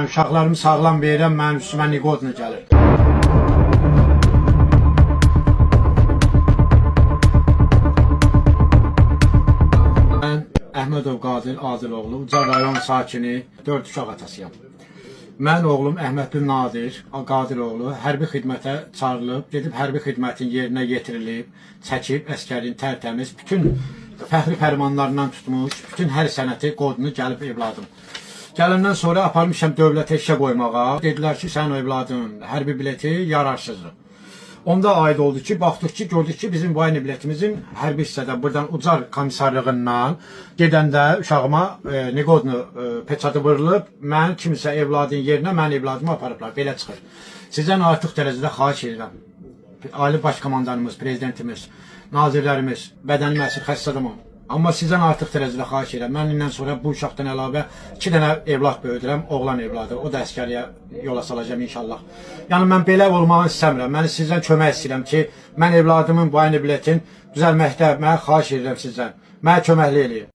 Mən uşaqlarımı sağlam verirəm, mənim üstümə niqodla gəlir. Mən Əhmədov Qadir Adiloğlu, Ucar rayon sakini, 4 uşaq atasıyam. Mən oğlum Əhmədli Nadir Qadiroğlu hərbi xidmətə çağırılıb, gedib hərbi xidmətin yerinə yetirilib, çəkib əskərin tərtəmiz, bütün fəxri fərmanlarından tutmuş, bütün hər sənəti qodunu gəlib evladım. Gələndən sonra aparmışam dövlətə işə qoymağa. Dedilər ki, sənin evladın hərbi bileti yararsızdır. Onda aid oldu ki, baxdıq ki, gördük ki, bizim voyni biletimizin hərbi hissədə buradan Ucar komissarlığından gedəndə uşağıma negodnu peçatı vurulub, mən kimsə evladın yerinə mən evladımı aparıblar. Belə çıxır. Sizdən artıq dərəcədə xahiş edirəm. Ali Baş Komandanımız, prezidentimiz, nazirlərimiz, bədəni məsir xəstə adamam. Amma sizdən artıq dərəcədə xahiş edirəm. Məndən sonra bu uşaqdan əlavə 2 dənə evlad böyüdürəm, oğlan evladı. O da əskəriyə yola salacağam inşallah. Yəni mən belə olmağı istəmirəm. Mən sizdən kömək istəyirəm ki, mən evladımın voyni biletin düzəlməkdə mənə xahiş edirəm sizdən. Mənə köməklik eləyin.